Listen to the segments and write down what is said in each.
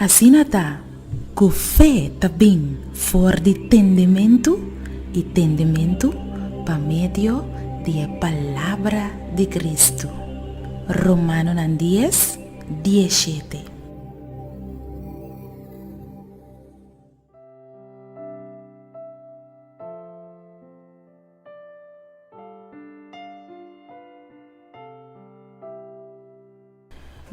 Asina ta ku fe ta bin for di tendementu i tendementu pa medio di e palabra di Kristu. Romanonan dies, diesshete.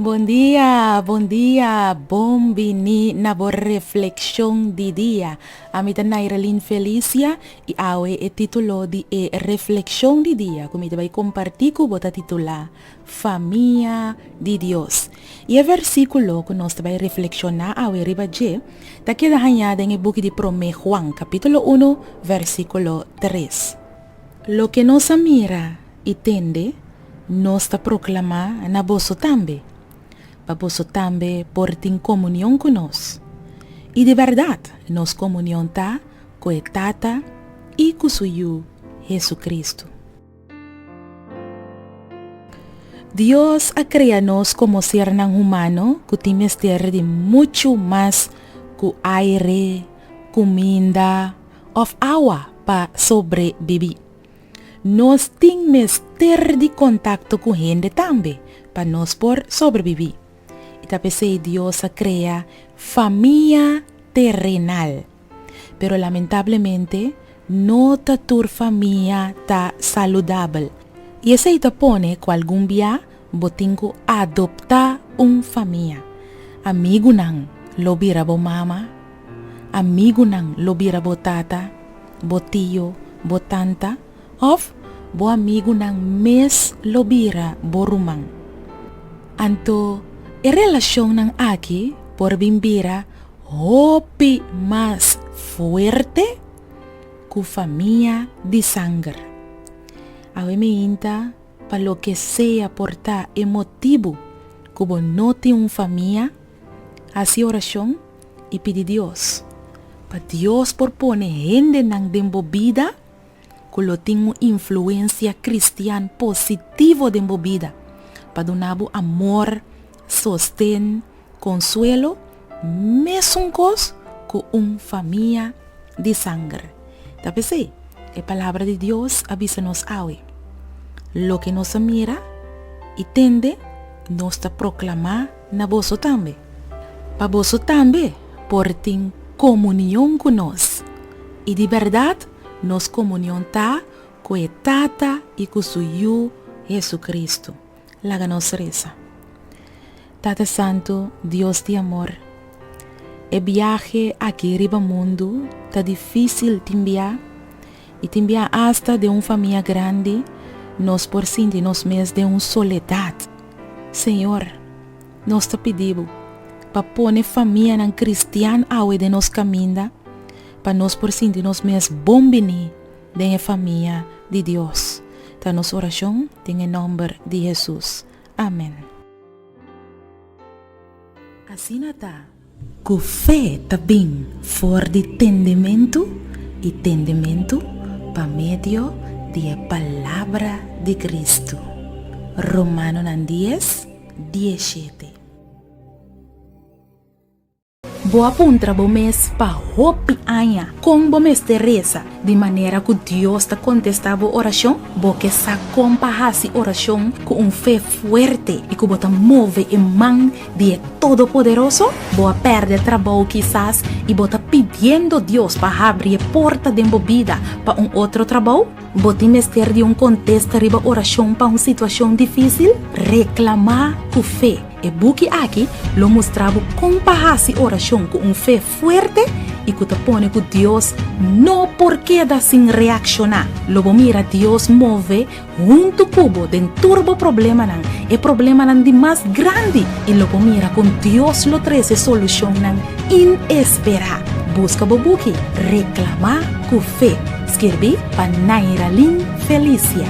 Bon dia, bon dia, bon bini na bo reflexion di dia. Ami ta Nairalyn Felicia y awe e titulo di e reflexion di dia cu mi ta bay comparti cu bo ta titula Famia di Dios. Y e versiculo cu nos ta bay reflexiona awe riba dje ta keda haña den e buki di Prome Juan capitulo uno versiculo tres. Loke nos a mira i tende, nos ta proklamá na boso tambe, pa boso tambe por tin komunion ku nos. I di bèrdat nos komunion ta ku e Tata i ku su Yu, Hesukristu. Dios a krea nos komo sernan humano ku tin mester di muchu mas ku aire, kuminda òf awa pa sobrebibí. Nos tin mester di kontakto ku hende tambe pa nos por sobrebibí. I ta p'esei Dios a krea famia terenal. Pero lamentablemente no ta tur famia ta saludabel. I esei ta pone ku algun bia bo tin ku adoptá un famia. Amigunan lo bira bo mama, Amigunan lo bira bo tata, bo tio, bo tanta òf bo amigunan mes lo bira bo ruman. Anto e relashonnan aki por bin bira hopi mas fuerte ku famia di sanger. Awe mi inta pa loke sea por ta e motibu ku bo no tin un famia, Hasi orashon i pidi Dios pa Dios por pone hendenan den bo bida ku lo tin un influensia kristian positivo den bo bida, pa duna bo amor, sosten, konsuelo, mesun kos ku un famia di sanger. Ta p'esei e Palabra di Dios a bisa nos awe, Loke nos a mira i tende, nos ta proklamá Na boso tambe, pa boso tambe por tin komunion ku nos. I di bèrdat nos komunion ta ku e Tata i ku su Yu Hesukristu. Laga nos resa. Tata Santu, Dios di amor, e biahe aki riba mundu ta difísil tin bia, i tin bia asta den un famia grandi nos por sinti nos mes den un soledat. Señor, nos ta pidi bo pa pone famianan kristian awe den nos kaminda pa nos por sinti nos mes bon bini den e famia di Dios. Ta nos orashon den e nòmber di Hesus. Amen. Asina ta ku fe ta bin for di tendementu i tendementu pa medio di e palabra di Kristu. Romanonan dies, diesshete. Bo a puntra bo mes pa hopi aña kon bo mester resa di manera ku Dios ta kontestá bo orashon? Bo ke sa kon pa hasi orashon ku un fe fuerte i ku bo ta move e man di e Todopoderoso? Bo a pèrdè trabou kisas i bo ta pidiendo Dios pa habri e porta den bo bida pa un otro trabou? Bo tin mester di un kontesta riba orashon pa un situashon difísil? Reklamá ku fe! E buki aki lo mustra bo kon pa hasi orashon ku un fe fuerte i ku ta pone ku Dios no por keda sin reakshoná. Lo bo mira Dios move huntu ku bo den tur bo problemanan, e problemanan di mas grandi, i lo bo mira kon Dios lo trese solushonnan inesperá. Buska bo buki Reklamá ku Fe, skirbí pa Nairalyn Felicia.